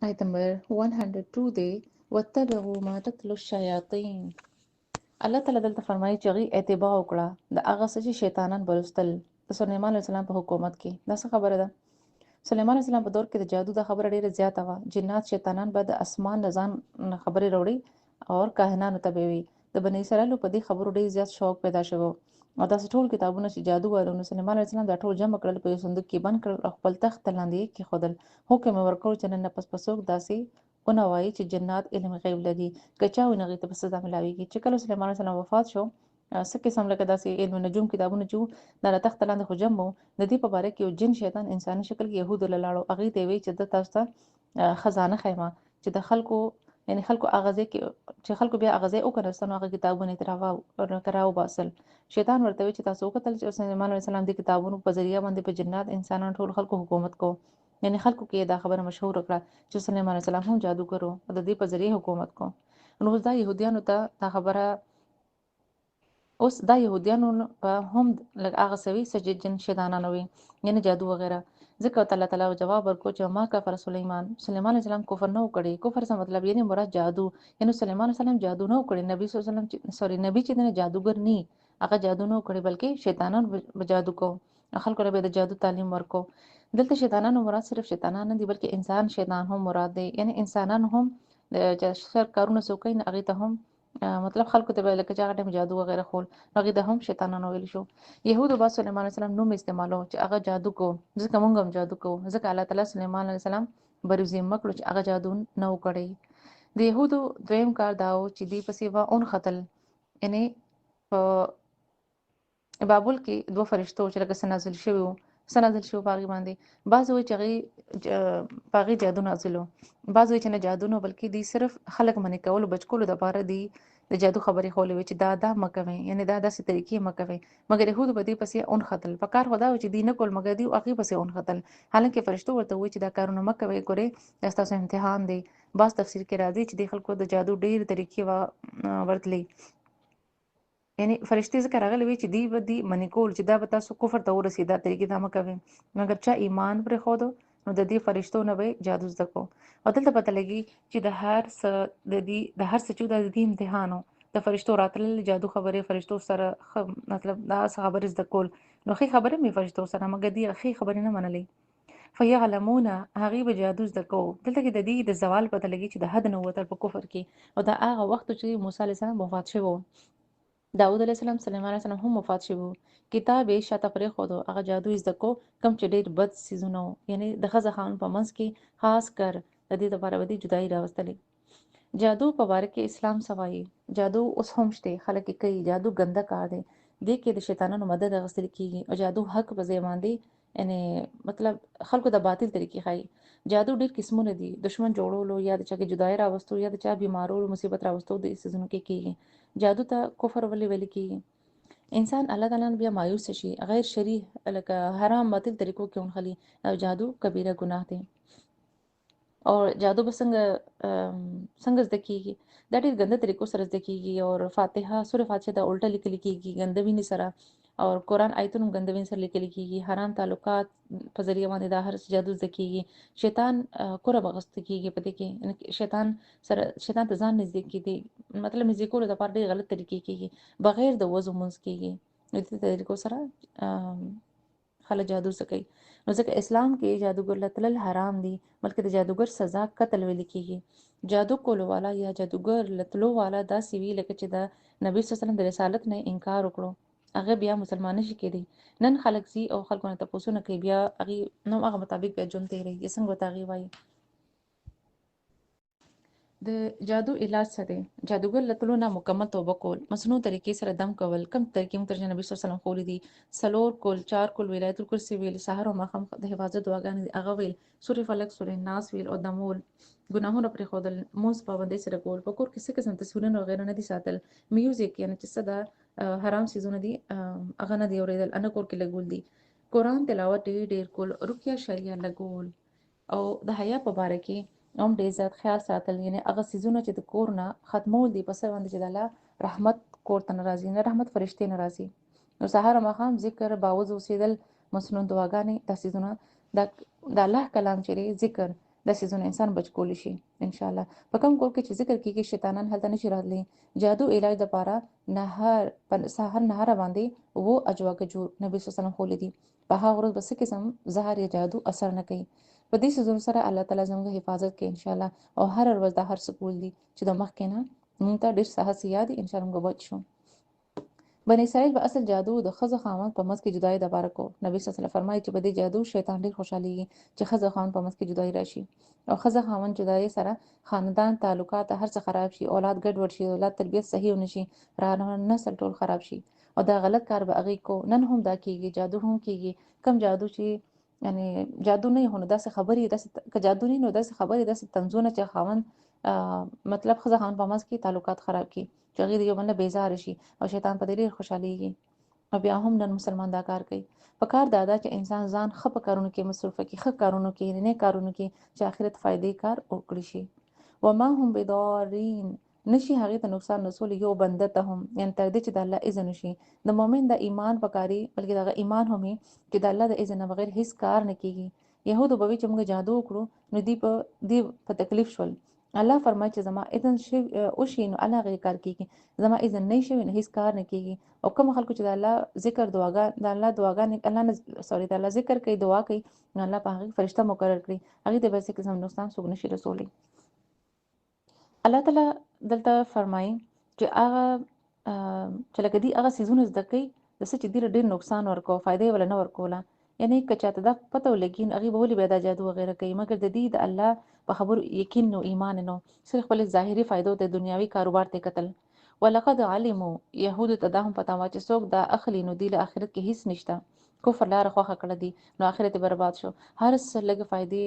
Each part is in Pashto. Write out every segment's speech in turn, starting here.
آیت نمبر 102 دی، واتبعوا ما تتلو الشیاطین. الله تعالی دلته فرمایي چې هغوی اتباع وکړه د هغه څه چې شیطانان به لوستل د سلیمان علیه السلام په حکومت کې. دا څه خبره ده؟ سلیمان علیه السلام په دور کې د جادو دا خبره ډیره زیاته وه. جنات شیطانان به د اسمان نه ځان خبرې راوړي او کاهنانو ته به وي. د بني اسرائیلو په دې خبرو ډیر زیات شوق پیدا شوی او داسې ټول کتابونه چې جادو والو، نو سلیمان علیه السلام دا ټول جمع کړل، په یو صندوق کې بند کړل او خپل تخت ته لاندې یې کېښودل. حکم یې ورکړ چې نن نه پس به څوک داسې ونه وایي چې جنات علم غیب لري، که چا ویني هغې ته به سزا ملاویږي. چې کله سلیمان علیه السلام وفات شو، څه قسم لکه داسې علم نجوم کتابونه چې وو، دا له تخته لاندې خو جمع وو. د دې په باره کې یو جن شیطان انساني شکل کې یهودو له لاړو، هغې ته یې ویل چې زه تاسو ته خزانه ښیم چې د خلکو، یعنی خلکو هغه ځای کې چې خلکو بیا هغه ځای وکنستل، نو هغه کتابونه یې ترې راوباسل. شیطان ورته ویل چې تاسو وکتل چې سلیمان علیه السلام دې کتابونو په ذریعه باندې په جنات انسانانو ټول خلکو حکومت کو، یعنی خلکو کې دا خبره مشهوره کړه چې سلیمان علیه السلام هم جادوګر و او د دې په ذریعه حکومت کو. نو اوس دا یهودیانو ته دا خبره، اوس دا یهودیانو په هم لږ هغه څه وي څه چې جن شیطانانو وي، یعنی جادو وغیره. ځکه ورته الله تعالی جواب ورکړو چې ما کفر سلیمان، سلیمان علیه السلام کفر نه وکړي. کفر څه مطلب؟ یعنی مراد جادو، یعنی سلیمان علیه السلام جادو نه وکړي. نبی صلی الله علیه وسلم چې سوري نبی چې دی جادوګر نی، هغه جادو نه وکړي، بلکې شیطانان به جادو کو، خلکو له به د جادو تعلیم ورکو. دلته شیطانانو مراد صرف شیطانان نه دي، بلکې انسان شیطان هم مراد دی، یعنی انسانان هم د شر کارونه څوک کوي، نو هغې ته هم مطلب خلکو ته به لکه چې هغه ټایم جادو وغیره خول، نو هغې ته هم شیطانانو ویل شو. یهودو به سلیمان علیه السلام نوم استعمالو چې هغه جادو کو، ځکه مونږ هم جادو کوو، ځکه الله تعالی سلیمان علیه السلام بروزي مکړو چې هغه جادو نه وکړي. د یهودو دویم کار دا و چې دوی پسې به ونښتل، یعنی په بابل کې دوه فرشتو چې لکه څه نازل شوي وو، څه نازل شوي په هغې باندې، بعضې وایي چې هغې په هغې جادو نازل و، بعضې وایي چې نه جادو نه، بلکې دوی صرف خلک منع کولو بچ کولو دپاره دوی د جادو خبرې ښولې وې چې دا دا مه کوئ، یعنې دا داسې طریقې مه کوئ. مګر یهودو به دوی پسې ونښتل. په کار خو دا و چې دوی نه کول، مګر دوی هغې پسې ونښتل، حالانکه فرشتو ورته وویل چې دا کارونه مه کوئ، ګورئ دا ستاسو امتحان دی. بعض تفسیر کې راځي چې دې خلکو د جادو ډېرې طریقې ورتلې، یعنی فرشتي ځکه راغلي وي چې دی به دی منې کول چې دا به تاسو کفر ته ورسي، دا طریقې دا مه کوئ. مګر چا ایمان پرېښودو نو د دې فرشتو نه به جادو زده کو. او دلته پته لګي چې د هر څه د دې د هر څه چې د دې امتحان و، د فرشتو راتلل جادو خبرې فرشتو سره مطلب دا څه خبرې زده کول، نو ښې خبرې مې فرشتو سره، مګر دې ښې خبرې نه منلې. فیعلمون، هغې به جادو زده کو. دلته کې د دې د زوال پته لګي چې د حد نه ووتل په کفر کې، او دا هغه وخت چې موسی علیه السلام وفات شوی و، داود علیه السلام سلیمان علیه السلام هم وفات شوي وو، کتاب یې شاته پرېښودو، هغه جادو یې زده کو کوم چې ډېر بد څیزونه وو، یعنی د ښځه خاوند په منځ کې خاص کر د دې دپاره به دې جدایي راوستلې. جادو په باره کې اسلام څه وایي؟ جادو اوس هم شته، خلک یې کوي. جادو ګنده کار دی، دې کې د شیطانانو مدد اخیستل کېږي او جادو حق په ځای باندې یعنی مطلب خلکو د باطل طریقې ښایي. جادو ډېر قسمونه دي، دشمن جوړولو یا د چا کې جدایي راوستو یا د چا بیمارولو مصیبت راوستو، دې څیزونو کې کېږي. جادو ته کفر ولې ویل کېږي؟ انسان الله تعالی نه بیا مایوس شي، غیر شرعي لکه حرام باطل طریقو کې ونښلي، او جادو کبیره ګناه دی. او جادو به څنګه څنګه زده کېږي؟ دا ډېر ګنده طریقو سره زده کېږي. او فاتحه، سوره فاتحه دا الټه لیکل کېږي ګنده وینې سره، او قرآن آیتونه هم ګنده وینې سره لیکل کېږي. حرام تعلقات په ذریعه باندې دا هر څه جادو زده کېږي. شیطان قرب اخیستل کېږي په دې کې، یعنی شیطان سره شیطان ته ځان نږدې کېدی، مطلب نږدې کولو دپاره ډېر غلط طریقې کېږي، بغیر د وضو مونځ کېږي. نو دې طریقو سره خلک جادو څه کوي. نو ځکه اسلام کې جادوګر له تلل حرام دي، بلکې د جادوګر سزا قتل ویل کېږي. جادو کولو والا یا جادوګر له تلو والا داسې وي لکه چې د نبي صلی الله علیه وسلم د رسالت نه انکار وکړو، هغه بیا مسلمان نشي کېدی. نن خلک ځي او خلکو نه تپوسونه کوي، بیا هغې نو هغه مطابق بیا ژوند تېروي چې څنګه ورته هغې وایي. د جادو علاج څه دی؟ جادوګر له تلو نه مکمل توبه کول، مصنوع طریقې سره دم کول، کوم طریقې موږ ته نبی صلی الله علیه وسلم ښوولي دي، څلور کول، چار کول ویل، آیت الکرسي ویل، سهار او ماښام د حفاظت دعاګانې دي هغه ویل، سورې فلق سورې ناس ویل او دمول، ګناهونه پرېښودل، لمونځ پابندۍ سره کول، په کور کې څه قسم تصویرونه وغیره نه دي ساتل، میوزیک یعنی چې څه دا حرام څیزونه دي هغه نه دي اورېدل، نه کور کې لګول دي، قرآن تلاوت ډېر ډېر کول، رقیه شریعه لګول، او د حیا په باره کې هم ډېر زیات خیال ساتل، یعنی هغه څیزونه چې د کور نه ختمول دي په څه باندې چې د الله رحمت کور ته نه راځي، نه رحمت فرشتې نه راځي. نو سهار او ماښام ذکر، باوضو اوسېدل، مسنون دعاګانې، دا څیزونه د الله کلام چې دی ذکر، دا څیزونه انسان بچ کولی شي ان شاء الله. په کوم کور کې چې ذکر کیږي شیطانان هلته نشي راتلی. جادو علاج دپاره نهر په سحر نهره باندې و اجوا کجور نبی صلی الله علیه وسلم ښوولي دي. په هغه ورځ به څه قسم زهر یا جادو اثر نه کوي. په دې څیزونو سره الله تعالی زموږ حفاظت کوي ان شاء الله. او هره ورځ دا هر څه کول دي چې د مخکې نه موږ ته ډېر څه هسې یاد دي ان شاء الله موږ بچ شو. بني اسرائیل به اصل جادو د ښځو خاوند په منځ کې جدایي دپاره کو. نبی صلی الله علیه وسلم فرمایي چې په دې جادو شیطان ډېر خوشحالېږي چې ښځه خاوند په منځ کې جدایي راشي، او ښځه خاوند جدایي سره خاندان تعلقات هر څه خراب شي، اولاد ګډوډ شي، اولاد تربیت صحیح ونه شي، نسل ټول خراب شي. او دا غلط کار به هغوی کو. نن هم دا کیږي، جادو هم کیږي. کم جادو چې یعنی جادو نه هو نو داسې خبرې، داسې که جادو نه نو داسې خبرې، داسې طنزونه چې خاوند مطلب ښځه خاوند په منځ کې تعلقات خراب کړي، چې هغوی د یو بل نه بېزاره شي، او شیطان په دې ډېر خوشحالېږي. او بیا هم نن مسلمان دا کار کوي. په کار دا ده چې انسان ځان ښه په کارونو کې مصروفه کړي، ښه کارونو کې، نیک کارونو کې، چې آخرت فایدې کار وکړي شي. وما هم بضارین، نشي هغې ته نقصان رسولی یو بنده ته هم، یعنی تر دې چې د الله اذن وشي. د مؤمن د ایمان پکاري، بلکې دغه ایمان هم وي چې د الله د اذن نه بغیر هیڅ کار نه کیږي. یهودو به وي چې موږ جادو وکړو نو دی په تکلیف شول. الله فرمایي چې زما اذن وشي نو الله هغې کار کیږي، زما اذن نه شوي نو هیڅ کار نه کیږي. او کوم خلکو چې د الله ذکر دعاګان، د الله دعاګانې، الله نه سوري، د الله ذکر کوي، دعا کوي، نو الله په هغې فرشته مقرر کړي، هغې ته به څه قسم نقصان څوک نشي رسولی. الله تعالی دلته فرمایي چې هغه چې لکه دی هغه څیزونه زده کوي د څه چې دی ډېر نقصان ورکو، فایده یې وله نه ورکوله. یعنی که چاته دا پته ولګي نو هغې به ولې بیا دا جادو وغیره کوي، مګر د دې د الله په خبرو یقین نو ایمان نو، صرف خپل ظاهري فایدو ته، دنیاوي کاروبار ته کتل. ولقد علموا، یهودو ته دا هم پته وه چې څوک دا اخلي نو دی له آخرت کې هیڅ نشته، کفر لاره خوښه کړه دي نو آخرت یې برباد شو. هر څه لږ فایدې،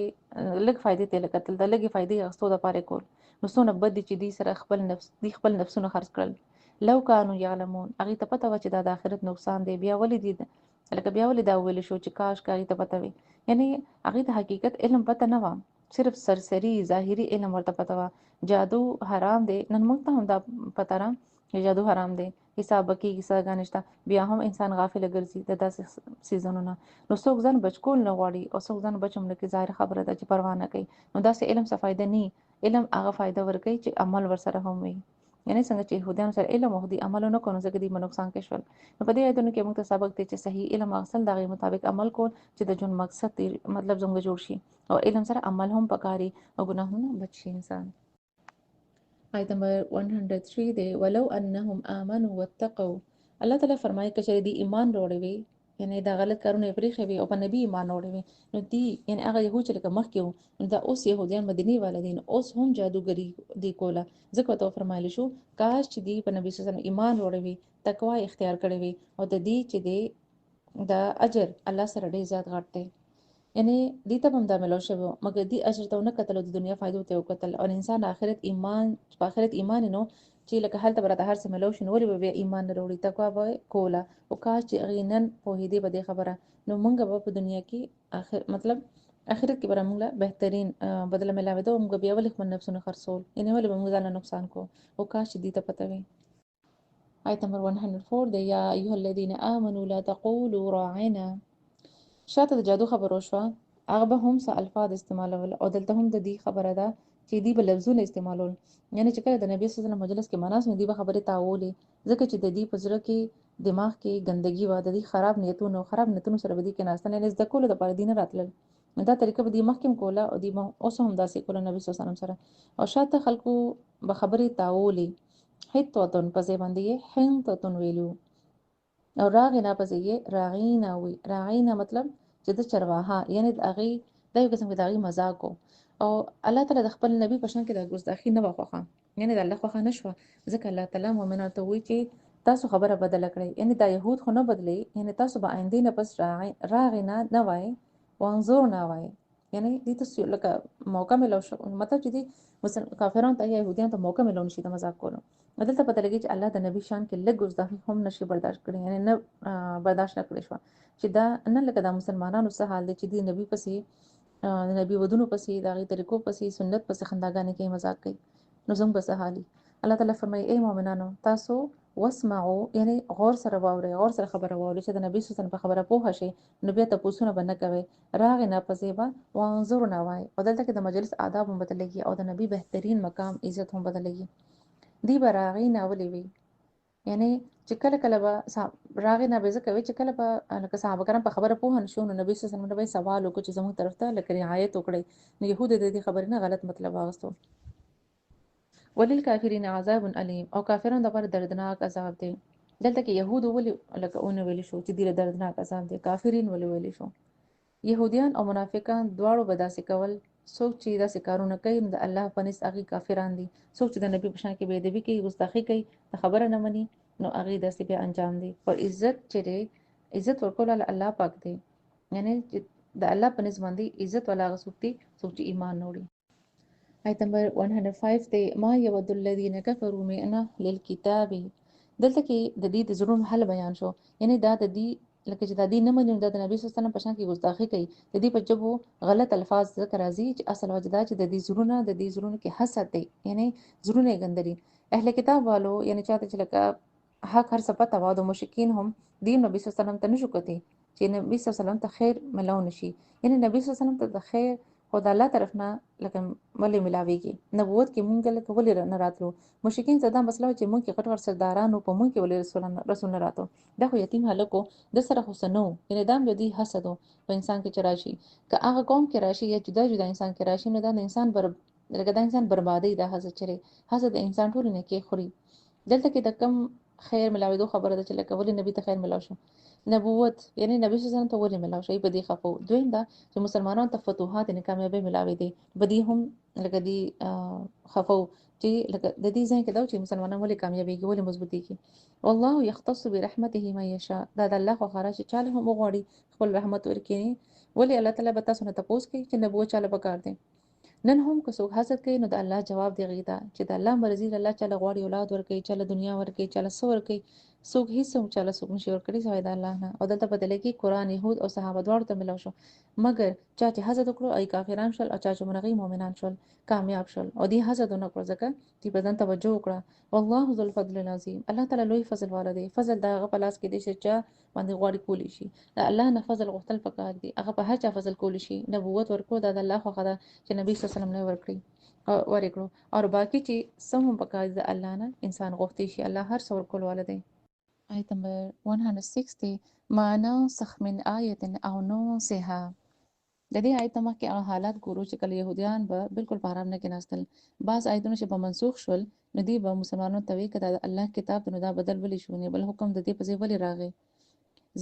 لږ فایدې ته یې کتل، د لږې فایدې اخیستو دپاره یې کول. نو څونه بد دي چې دوی سره خپل نفس، دوی خپل نفسونه خرڅ کړل. لو کانو یعلمون، هغې ته پته وه چې دا د آخرت نقصان دی، بیا ولې دي لکه بیا ولې دا وویل شو چې کاش که هغې ته پته وي. یعنی هغې ته حقیقت علم پته نه وه، صرف سرسري ظاهري علم ورته پته وه. جادو حرام دی، نن موږ ته هم دا پته را چې جادو حرام دی، حساب به کېږي، سزاګانې شته، بیا هم انسان غافله ګرځي د داسې څیزونو نه. نو څوک ځان بچ کول نه غواړي او څوک ځان بچ هم نه کړي، ظاهره خبره ده چې پروا نه کوي. نو داسې علم څه فایده نه، علم هغه فایده ورکوي چې عمل ورسره هم وي. یعنی څنګه چې یهودیانو سره علم او دوی عمل ونه کړو، ځکه دوی په نقصان کې شول. نو په دې آیتونو کې موږ ته سبق دی چې صحیح علم اخیستل، د هغې مطابق عمل کول چې د ژوند مقصد دی، مطلب زموږ جوړ شي، او علم سره عمل هم پکاري او ګناهونه بچ شي انسان. آیت نمبر 103 دی، ولو انهم آمنوا واتقوا. الله تعالی فرمایي که چېرې دوی ایمان راوړی وي، یعنی دا غلط کارونه یې پرېښی وي او په نبي ایمان راوړی وي، نو دی یعنی هغه یهود چې لکه مخکې وو، نو دا اوس یهودیان مدینې والا دي، نو اوس هم جادوګري دی کوله. ځکه ورته وفرمایل شو کاش چې دی په نبي صلی الله علیه وسلم ایمان راوړی وي، تقوا یې اختیار کړې وي، او د دې چې دی دا اجر الله سره ډېر زیات غټ دی. یعنی دې ته هم دا ملو شوی و، مګر دې اجر ته ونه کتل او د دنیا فایدو ته یې وکتل. او انسان آخرت ایمان، په آخرت ایمان نو چې لکه هلته به راته هر څه ملو شي، نو ولې به بیا ایمان نه راوړي، تقوا به یې کوله. او کاش چې هغې نن پوهېدې په دې خبره، نو موږ به په دنیا کې آخر مطلب آخرت کې به را موږ له بهترین بدله ملاوېده، او موږ بیا ولې خپل نفسونه خرڅول، یعنی ولې به موږ ځان له نقصان کوو. او کاش چې دې ته پته وي. آیت نمبر 104 دی، یا ایها الذین آمنوا لا تقولوا راعنا. شاته د جادو خبره وشوه، هغه به هم څه الفاظ استعمالول، او دلته هم د دې خبره ده چې دوی به لفظونه استعمالول. یعنی چې کله د نبی صلی الله علیه وسلم مجلس کې مناس، نو دوی به خبرې تاولې، ځکه چې د دوی په زړه کې دماغ کې ګندګي وه، د دوی خراب نیتونو، خراب نیتونو سره به دوی کېناستل، یعنی زده کولو دپاره دوی نه راتلل. نو دا طریقه به دوی مخکې هم کوله او دوی به اوس هم داسې کوله نبی صلی الله علیه وسلم سره. او شاته خلکو به خبرې تاولې، حطوتن په ځای باندې یې حنطتن ویلي وو، او راغنا په ځای یې راعینا وي. راعینا مطلب چې د چرواها، یعنی د هغې دا یو قسم کې د هغې مذاق و. او الله تعالی د خپل نبی په شان کې د ګستاخي نه وه خوښه، یعنی د الله خوښه نه شوه، ځکه الله تعالی مؤمنانو ته وایي چې تاسو خبره بدله کړئ. یعنی دا یهود خو نه بدلئ، یعنی تاسو به آیندې نه پس راغنا نه وایئ، وانظرنا وایئ. یعنی دې ته لکه موقع ملو شو، مطلب چې دې کافرانو ته یا یهودیانو ته موقع ملو نشي د مذاق کولو. دلته پته لګي چې الله د نبی شان کې لږ ګستاخي هم نشي برداشت کړي، یعنی نه برداشت نه کړی شوه چې دا نه لکه دا مسلمانانو څه حال دی چې دې نبی پسې، د نبی ودونو پسې، د هغې طریقو پسې، سنت پسې خنداګانې کوي، مذاق کوي. نو زموږ به څه حال وي؟ الله تعالی فرمایي ای مؤمنانو تاسو واسمعو، یعنی غور سره واورئ، غور سره خبره واورئ، چې د نبی صلی الله علیه وسلم په خبره پوه شئ نو بیا تپوسونه به نه کوئ، راغنا په ځای به وانظرنا وایي. او دلته کې د مجلس آداب هم بدلېږي او د نبی بهترین مقام عزت هم بدلېږي. دی به راغینا ولې وي، یعنی چې کله کله به راغینا به ځکه وي چې کله به لکه صحابه کرام په خبره پوه نه شو نو نبی صلی الله علیه وسلم به سوال وکړو چې زموږ طرف ته لکه رعایت وکړئ، نو یهود د دې خبرې نه غلط مطلب واغستو. وللکافرین عذاب الیم، او کافرانو دپاره دردناک عذاب دی. دلته کې یهودو ولې لکه ونه ویل شو چې دوی دردناک عذاب دی، کافرین ولې ویل شو؟ یهودیان او منافقان دواړو به داسې کول، څوک چې داسې کارونه کوي نو د الله په نزد هغوی کافران دي، څوک چې د نبي په شان کې بې ادبي کوي، ګستاخي کوي، د خبره نه مني نو هغوی داسې بیا انجام دی. پر عزت چې دی عزت ورکول له الله پاک دی، یعنی چې د الله په نزد باندې عزت والا هغه څوک دی څوک چې ایمان نه وړي. آیت نمبر 105 دی، ما یود الذین کفروا من اهل الکتاب. دلته کې د دې د زړونو حل بیان شو، یعنی دا د دې لکه چې دا دې نه مني نو دا د نبی صلی الله علیه وسلم په شان کې ګستاخي کوي، د دې په ژبو غلط الفاظ ځکه راځي چې اصل وجه دا چې د دې زړونه د دې زړونو کې حسد دی، یعنی زړونه یې ګندلي. اهل کتاب والو یعنی چاته چې لکه حق هر څه پته وه، د مشرکین هم دې نبی صلی الله علیه وسلم ته نشو کتی چې نبی صلی الله علیه وسلم ته خیر ملاو نشي، یعنی نبی صلی الله علیه وسلم ته د خیر خو د الله طرف نه لکه ولې ملاویږي، نبوت کې مونږ لکه ولې نه راتلو. مشرکین ته دا مسله چې مونږ کې غټ غټ سردارانو په مونږ کې ولې رسول نه راتلو، دا خو یتیم هلک و، د سره خو څه نه و، یعنې دا هم د دوی حسد و په انسان کې چې راشي، که هغه قوم کې راشي یا جدا جدا انسان کې راشي نو دا د انسان لکه دا انسان بربادي، دا حسد چې دی حسد د انسان ټولې نیکۍ خوري. دلته کې د کم خیر ملاوېدو خبره ده چې لکه ولې نبی ته خیر ملاو شو، نبوت یعنی نبی صلی الله علیه وسلم ته ولې ملاو شو، په دې خفه وو. دویم دا چې مسلمانانو ته فتوحات یعنی کامیابۍ ملاوېدې، په دې هم لکه دې خفه وو چې لکه د دې ځای کې دا چې مسلمانان ولې کامیابېږي، ولې مضبوطېږي. والله یختص برحمته من یشاء، دا د الله خوښه ده چې چاله هم وغواړي خپل رحمت ورکړي. ولې الله تعالی به تاسو نه تپوس کوي چې نبوت چاله پکار دی؟ نن هم که څوک حسد کوي نو د الله جواب دی هغې ته چې د الله مرضي ده، الله چاله غواړي اولاد ورکوي، چاله دنیا ورکوي، چاله څه ورکوي، څوک هیڅ هم چاله څوک نشي ورکړي سوای د الله نه. او دلته په دلې کې قرآن یهود او صحابه دواړو ته ملاو شو، مګر چا چې حسد وکړو هغوی کافران شول او چا چې هغوی مؤمنان شول، کامیاب شول. او دې حسد ونه کړو ځکه چې په ځان توجه وکړه. والله ذو الفضل العظیم، الله تعالی لوی فضل والا دی، فضل د هغه په لاس کې دی چې چا باندې غواړي کولی شي. د الله نه فضل غوښتل پکار دي، هغه په هر چا فضل کولی شي. نبوت ورکړو دا د الله خوښه ده چې نبی صلی الله علیه وسلم نه ورکړي ورکړو، او باقي چې څه هم پکار دي د الله نه انسان غوښتی شي، الله هر څه ورکول والا دی. آیت نمبر 160، ما ننسخ من آیة او ننسها. د دې آیت مخکې هغه حالات ګورو چې کله یهودیان به بالکل په آرام نه کېناستل، بعض آیتونه چې به منسوخ شول نو دوی به مسلمانانو ته وایي که دا د الله کتاب دی نو دا بدل ولې شو، نو بل حکم د دې په ځای ولې راغی؟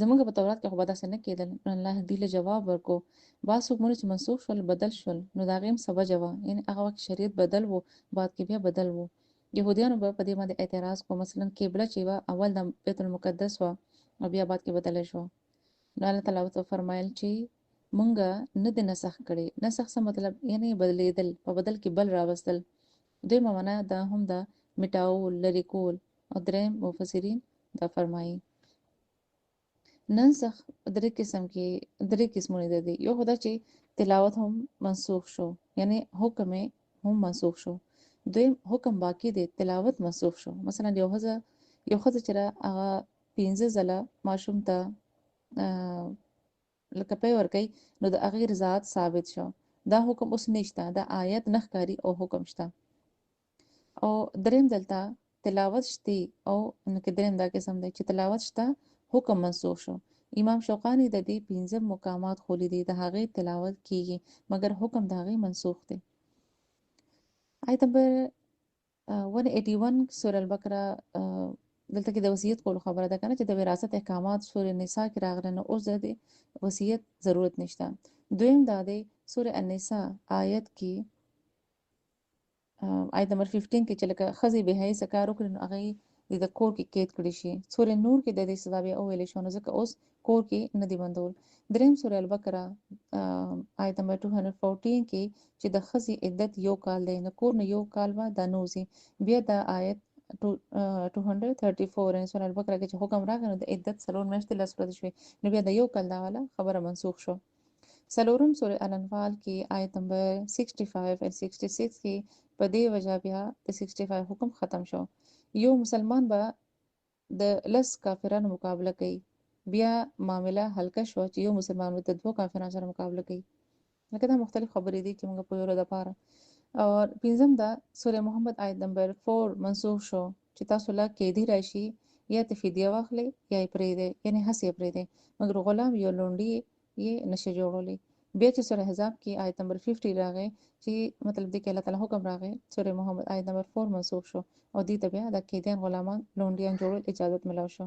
زمونږ په تورات کې خو به داسې نه کېدل. نو الله دوی له جواب ورکو، بعض حکمونه چې منسوخ شول بدل شول نو د هغې هم څه وجه وه، یعنې هغه وخت شریعت بدل و، بعد کې بیا بدل و. یهودیانو به په دې باندې اعتراض کو، مثلا قبله چې وه اول د بیت المقدس وه او بیا بعد کې بدله شوه. نو الله تعالی ورته فرمایل چې مونږه نه دې نسخ کړي. نسخ څه مطلب؟ یعنی بدلیدل، په بدل کې بل راوستل. دویمه معنا دا هم ده مټاول، لرې کول. او دریم مفسرین دا فرمایي ننسخ درې قسم کې درې قسمونه دي. یو خو دا چې تلاوت هم منسوخ شو، یعنی حکم هم منسوخ شو. دویم حکم باقی دی، تلاوت منسوخ شو. مثلا یو ښځه چې هغه 5 ځله ماشوم ته لکه پی ورکوي نو د هغې رضاعت ثابت شو. دا حکم اوس نشته، دا آیت نه ښکاري او حکم شته. او دریم دلته تلاوت شته، او که دریم دا قسم دی چې تلاوت شته حکم منسوخ شو. امام شوقاني د دې 5 مقامات ښولي دي، د هغې تلاوت کیږي مګر حکم د هغې منسوخ دی. آیت نمبر 181 سورة البقره، دلته کې د وصیت کولو خبره ده کنه چې د وراثت احکامات سورة النساء کې راغله، نو اوس د دې وصیت ضرورت نشته. دویم دا دی سورة النساء آیت کې آیت نمبر 15 کې چې لکه ښځې بې حیثه کار وکړي نو هغې دې د کور کې قید کړی شي. سورة نور کې د دې سزا بیا وویل شو، نو ځکه اوس کور کې نه دی بندول. دریم سورة البقره آیت نمبر 214 کې چې د ښځې عدت 1 کال دی، نو کور نه 1 کال به دا نه وځي. بیا دا آیت 234 یعنی سورة البقره کې چې حکم راغی نو د عدت 4 میاشتې 10 ورځې شوې، نو بیا د 1 کال دا والا خبره منسوخ شو. څلورم سورة الانفال کې آیت نمبر 65 او 66 کې په دې وجه بیا د 65 حکم ختم شو. یو مسلمان به د لس کافرانو مقابله کوي. بیا معامله هلکه شوه چې یو مسلمان به د دوو کافرانو سره مقابله کوي. لکه دا مختلف خبرې دي چې موږ پوهولو دپاره. او پنځم دا سورة محمد آیت نمبر 4 منسوخ شو چې تاسو له قیدي راشي یا ته فدیه واخلئ یا یې پرېږدئ، یعنې هسې یې پرېږدئ، مګر غلام یو لونډي یې نشي جوړولی. بیا چې سورة احزاب کې آیت نمبر 50 راغی چې مطلب دې کې الله تعالی حکم راغی، سورة محمد آیت نمبر 4 منسوخ شو او دې ته بیا د قیدیان غلامان لونډیان جوړول اجازت ملاو شو.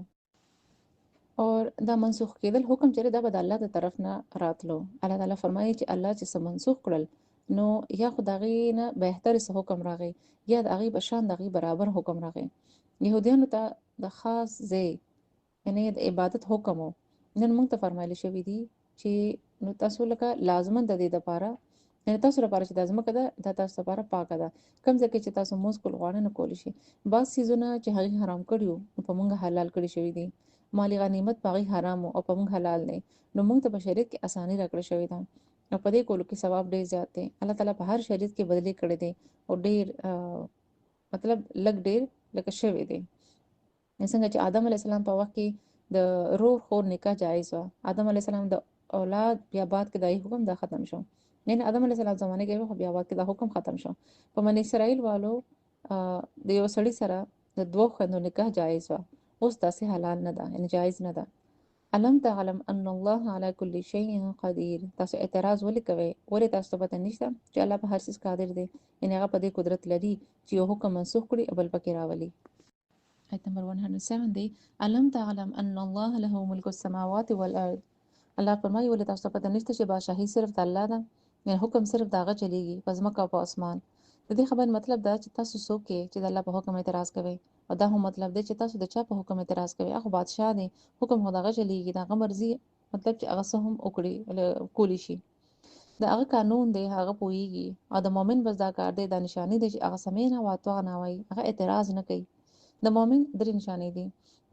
او دا منسوخ کېدل حکم چې دا به د الله د طرف نه راتلو. الله تعالی فرمایي چې الله چې څه منسوخ کړل نو یا خو د هغې نه بهتر څه حکم راغی یا د هغې په شان د هغې برابر حکم راغی. یهودیانو ته د خاص ځای یعنی د عبادت حکم و. نن موږ ته فرمایل شوي دي چې نو تاسو لکه لازمن د دې دپاره، یعنی تاسو لپاره چې دا ځمکه ده دا تاسو لپاره پاکه ده، کوم ځای کې چې تاسو مونځ کول غواړئ نو کولی شئ. بعض څیزونه چې هغې حرام کړي وو نو په موږ حلال کړي شوي دي. مال غنیمت په هغې حرام و او په موږ حلال دی، نو موږ ته په شریعت کې اساني راکړې شوې ده او په دې کولو کې ثواب ډېر زیات دی. الله تعالی په هر شریعت کې بدلې کړې دی او ډېر مطلب لږ ډېر لکه شوی دی. څنګه چې آدم علیه السلام په وخت کې د رور خور نکاح جایز وه، آدم علیه السلام د اولاد بیا بعد کې دای حکم دا ختم شو، یعنی آدم علیه السلام زمانه کې خو بیا بعد کې دا حکم ختم شو. په بني اسرائیل والو د یو سړي سره د دوو خویندو نکاح جایز وه، اوس داسې حلال نه ده، یعنی جایز نه ده. الم تعلم ان الله على كل شيء قدیر. تاسو اعتراض ولې کوئ؟ ولې تاسو ته پته نشته چې الله په هر څیز قادر دی؟ یعنی هغه په دې قدرت لري چې یو حکم منسوخ کړي او بل پکې راولي. آیت نمبر 107 دی، الم تعلم ان الله له ملک السماوات والارض. الله فرمایي ولې تاسو ته پته نشته چې بادشاهي صرف د الله ده، یعنی حکم صرف د هغه چلیږي په ځمکه او په اسمان. د دې خبرې مطلب دا چې تاسو څوک یئ چې د الله په حکم اعتراض کوئ، او دا هم مطلب دی چې تاسو د چا په حکم اعتراض کوئ. هغه بادشاه دی، حکم خو د هغه چلیږي، د هغه مرضي، مطلب چې هغه څه هم وکړي کولی شي، د هغه قانون دی، هغه پوهیږي. او د مؤمن بس دا کار دی، دا نشانې دی چې هغه سمعنا واطعنا وایي، هغه اعتراض نه کوي. د مؤمن درې نشانې دي،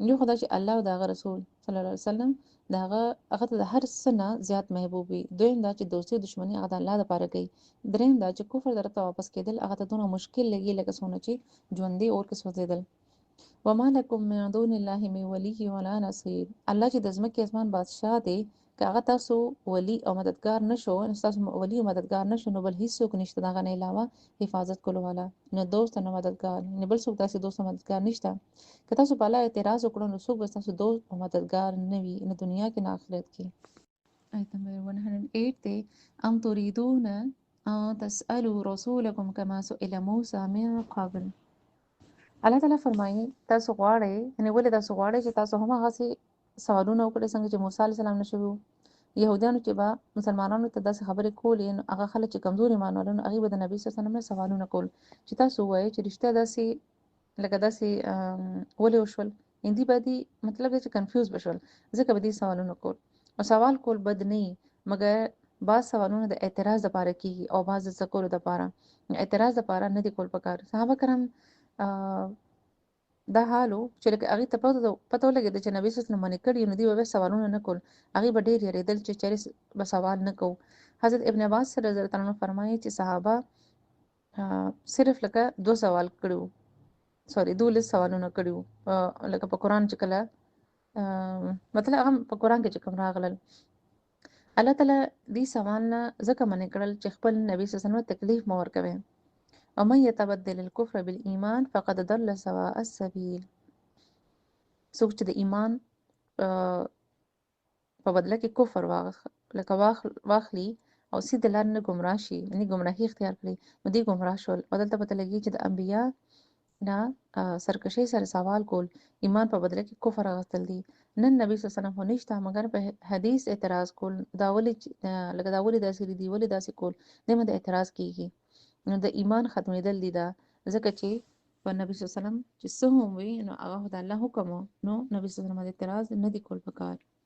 یو خو دا چې الله او د هغه رسول صلی الله علیه وسلم د هغه هغه ته د هر څه نه زیات محبوب وي. دویم دا چې دوستي او دښمني هغه د الله دپاره کوي. دریم دا چې کفر طرف ته واپس کېدل هغه ته دونه مشکل لګي لکه څونه چې ژوندی اور کې سوځېدل. وما لکم من دون الله من ولی ولا نصیر. الله چې د ځمکې اسمان بادشاه دی، که هغه تاسو ولی او مددګار نه شو، نو ستاسو ولی او مددګار نه شو، نو بل هیڅوک نشته د هغه نه علاوه حفاظت کولو والا، نه دوست نه مددګار، نه بل څوک داسې دوست او مددګار نشته. که تاسو په الله اعتراض وکړو نو څوک به ستاسو دوست او مددګار نه وي، نه دنیا کې نه آخرت کې. آیت نمبر 108 دی، ام تريدون ان تسألوا رسولكم كما سئل موسى من قبل. الله تعالی فرمایي تاسو غواړئ، یعنې ولې تاسو غواړئ چې تاسو هم هغسې سوالونه وکړئ څنګه چې موسی علیه السلام نه شوي وو؟ یهودیانو چې به مسلمانانو ته داسې خبرې کولې نو هغه خلک چې کمزور ایمان والو نو هغوی به د نبي صلی الله علیه وسلم نه سوالونه کول چې تاسو ووایئ چې رښتیا داسې لکه داسې ولې وشول؟ هندي به دي مطلب دی چې کنفیوز به شول، ځکه به دې سوالونه کول. او سوال کول بد نه وي، مګر بعض سوالونه د اعتراض دپاره کېږي او بعض د څه کولو دپاره، اعتراض دپاره نه دي کول پکار. صحابه کرام دا حال و چې لکه هغې ته پته ولګېده چې نبي صلی الله علیه وسلم منع کړي نو دوی به بیا سوالونه نه کول، هغې به ډېر یریدل چې چېرې به سوال نه کوو. حضرت ابن عباس رضی الله عنه فرمایي چې صحابه صرف لکه دوه سوال کړي وو، سوري 12 سوالونه کړي وو، لکه په قرآن چې کله مطلب هغه په قرآن کې چې کوم راغلل. الله تعالی دې سوال نه ځکه منع کړل چې خپل نبي صلی الله علیه وسلم تکلیف مه ورکوي. ومن يتبدل الكفر بالایمان فقد ضل سواء السبیل. څوک چې د ایمان په بدله کې کفر لکه واخلي او سیده لارې نه ګمراه شي، یعنې ګمراهي اختیار کړي، نو دوی ګمراه شول. او دلته پته لګي چې د انبیا نه سرکشۍ سره سوال کول ایمان په بدله کې کفر اخیستل دي. نن نبی صلی الله علیه وسلم خو نشته، مګر په حدیث اعتراض کول، دا ولې لکه دا ولې داسې دي، ولې داسې کول، دې باندې اعتراض کیږي. نو د ایمان ختمېدل دي دا، ځکه چې په نبی صلی الله علیه وسلم چې څه هم وي نو هغه خو د الله حکم و، نو نبی صلی الله علیه وسلم اعتراض نه دی کول پکار.